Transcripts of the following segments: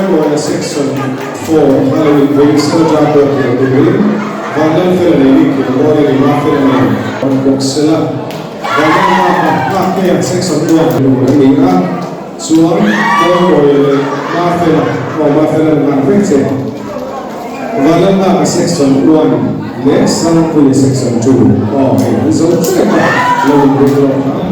Mawimawia Section 4 kha lo inbring sela ṭa pawh khel turin Vanlalfela nei bik khel dawn a ni Mafela nen rawn bawk sela Vanlalnghaka Nghaktea Section 1 tur a ni a chuan Mawimawia leh Mafela aw Mafela an nghak vek che Vanlalnghaka Section 1 leh Sangpuia Section 2 aw hei an zo ṭep a lo inbring lawk hram.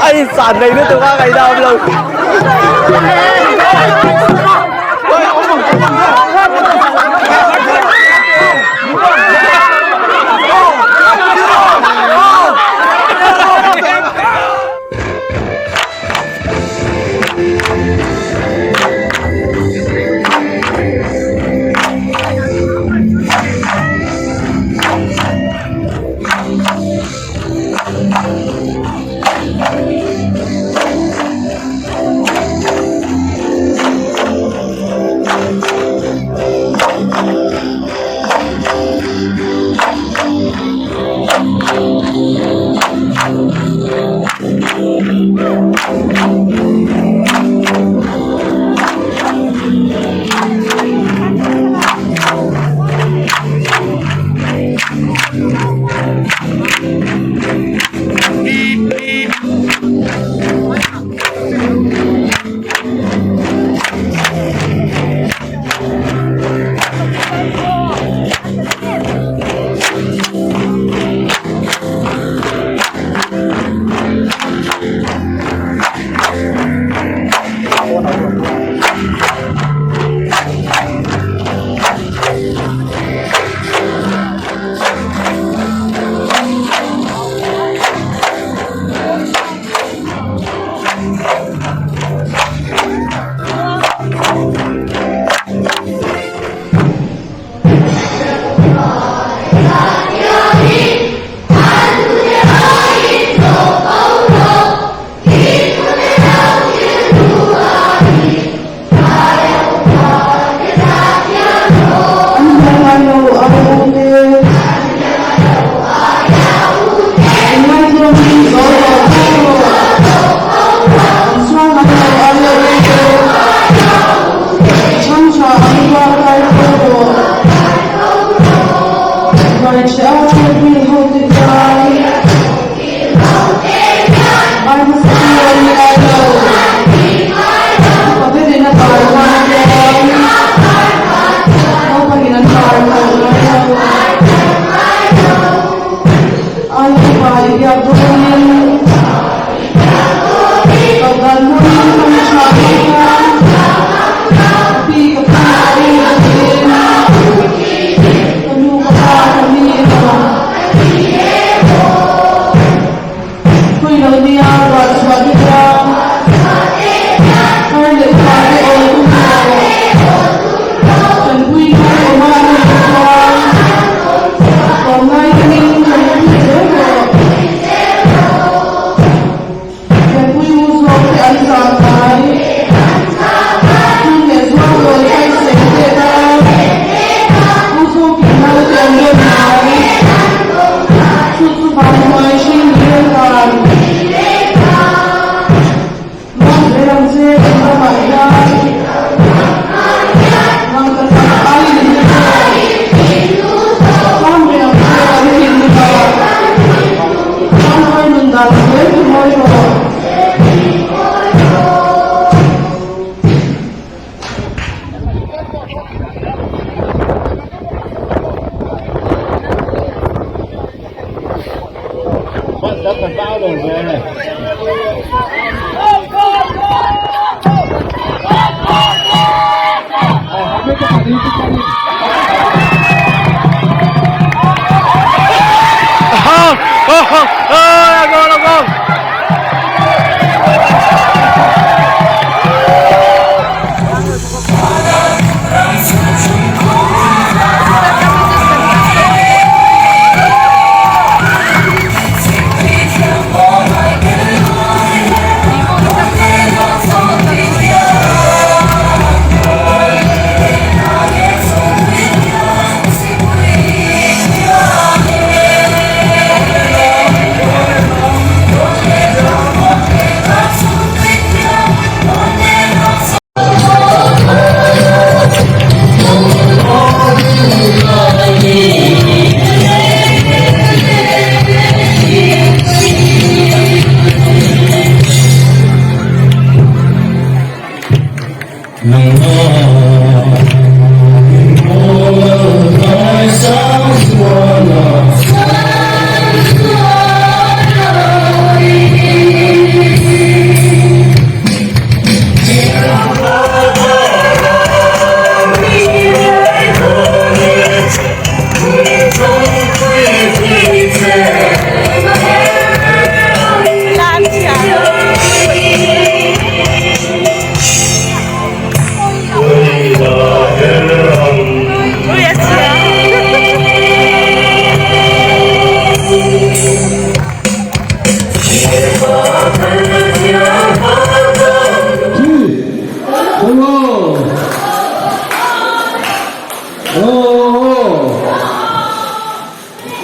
A insan rei lutuk a ngaihna awm lo.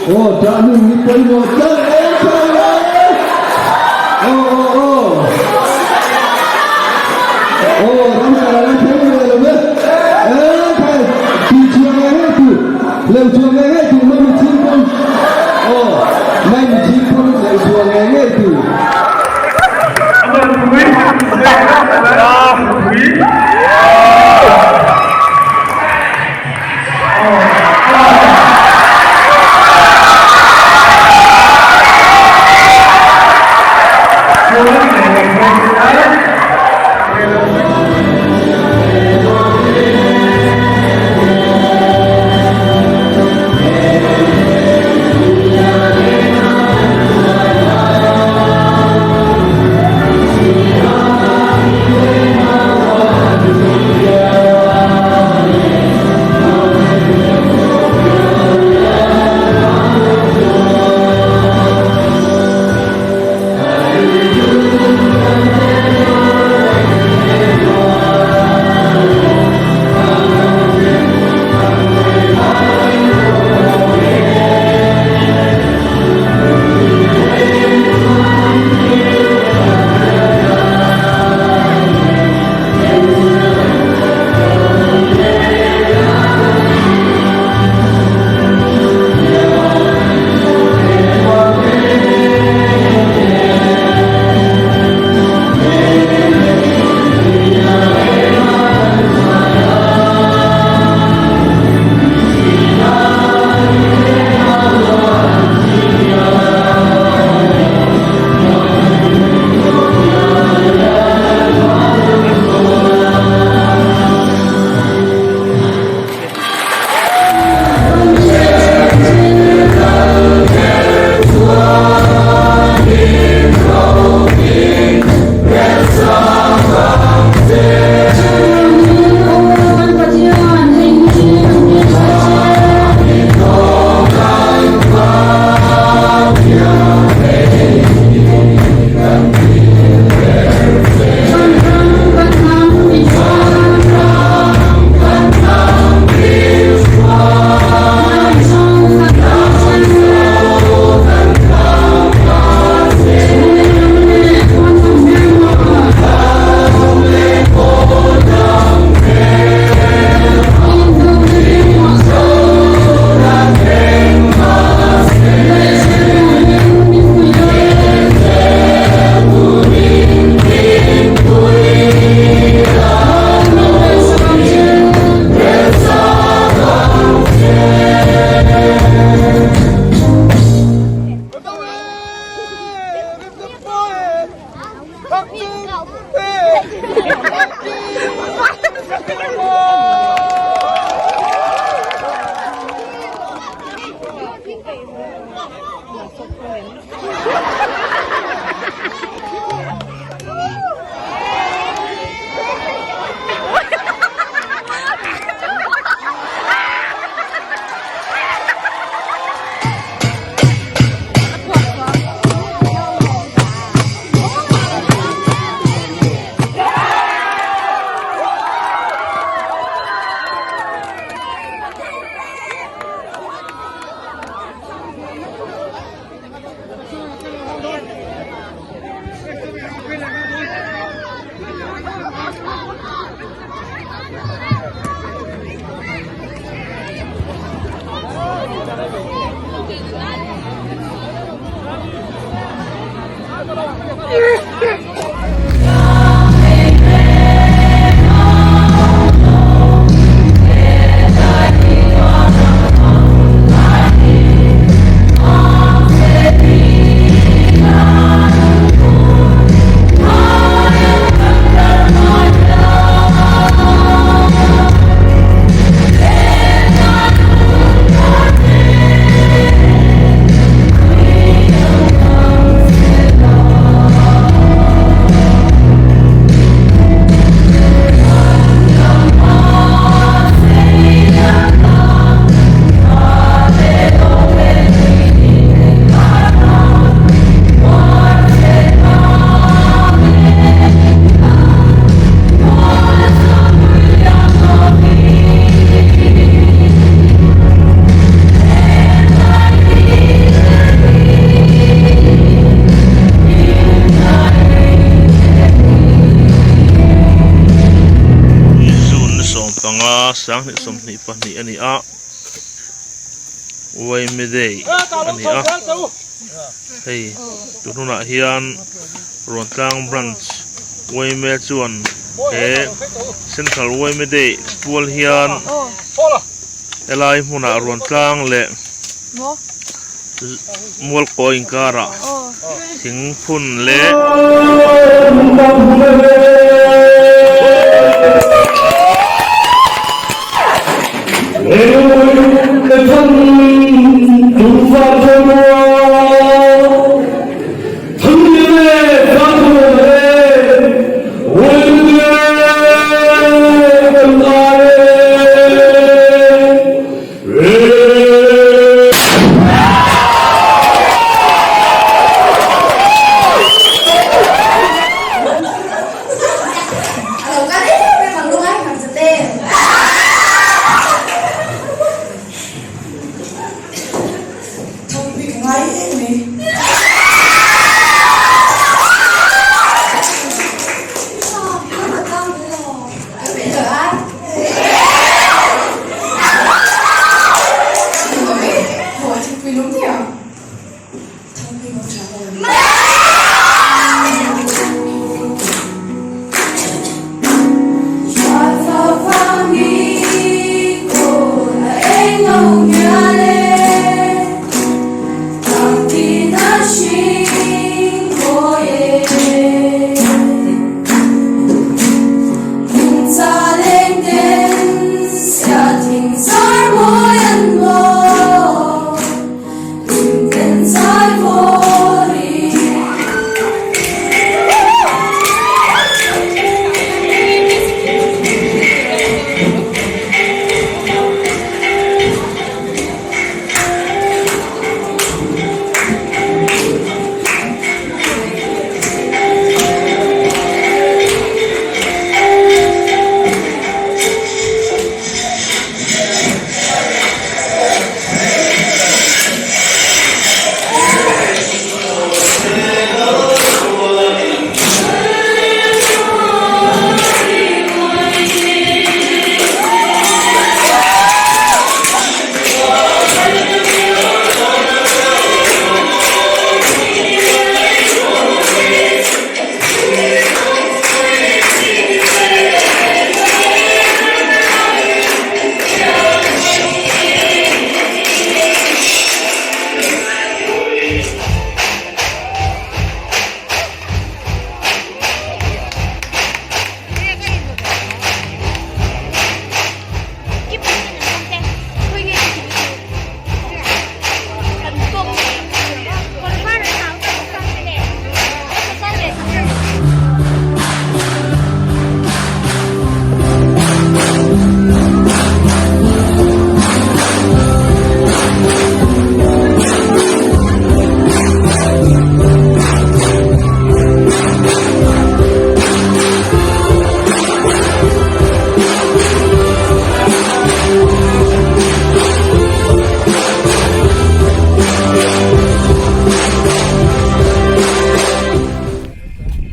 Aw ṭah nun hi pawimawh tlat em tawh lo. Aw aw aw. Aw ramsa la thleng ve lo ve. E khai tih chhuah ngei ngei tur, hleuh chhuah ngei ngei tur mai mi chhing pawn. Aw mai mi chhing pawn hleuh chhuah ngei ngei tur. 22 a ni a Yma Day a ni a hei tun hunah hian Ruantlang Branch Yma chuan he Central Yma Day pual hian helai hmunah Ruantlang leh Mualkaw inkarah thingphun leh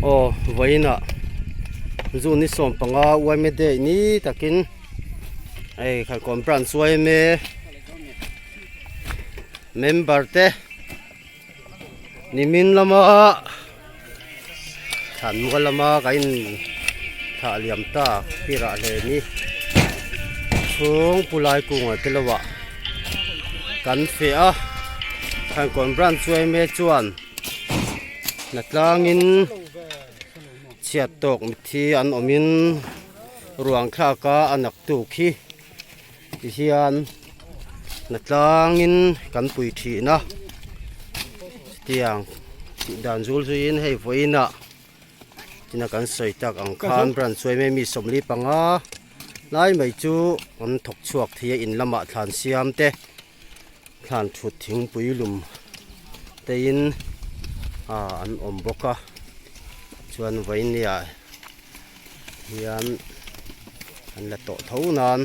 Aw vawiinah June ni 15 Yma Day ni takin hei Khalkawn Branch Yma member te Nimin lama thlanmual lama ka in thlah liam tak pirah hle ni chhung pu lai kungah te lo ah kan feh a Khankawn branch chuai mek chuan hnatlangin chhiat tawk mitthi an awmin ruang thlak a a naktuk hi. Tihian hnatlangin kan pui thin a chutiang tih dan zul zuiin hei vawiinah tina kan sawi tak ang khan branch chuai mai mi 45 lai mai chu an thawk chhuak thei a in lamah thlan siam te thlan thut thingpui lum te in ah an awm bawk a chuan vawinia. Hian an la tawh tho nan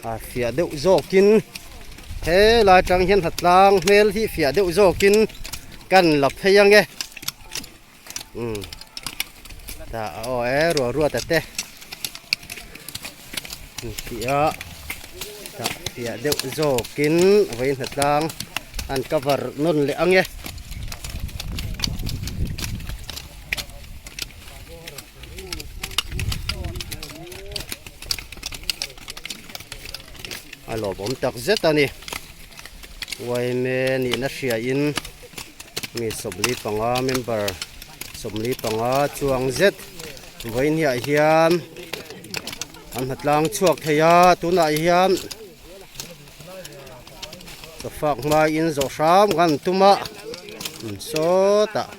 a fiah deuh zawkin helai tang hian hnatlang hmel hi fiah deuh zawkin kan la phei ange umm tah a aw e ruah ruat a te. Tih a tah fiah deuh zawkin vawi hnatlang an cover nawn leh ang e. A lawmawm tak zet a ni. Yma nihna hriain mi 45 member 45 chuang zet vawiin ah hian an hnatlang chhuak thei a tunah hian chawfak hmain zawh hram kan tum a sawtah.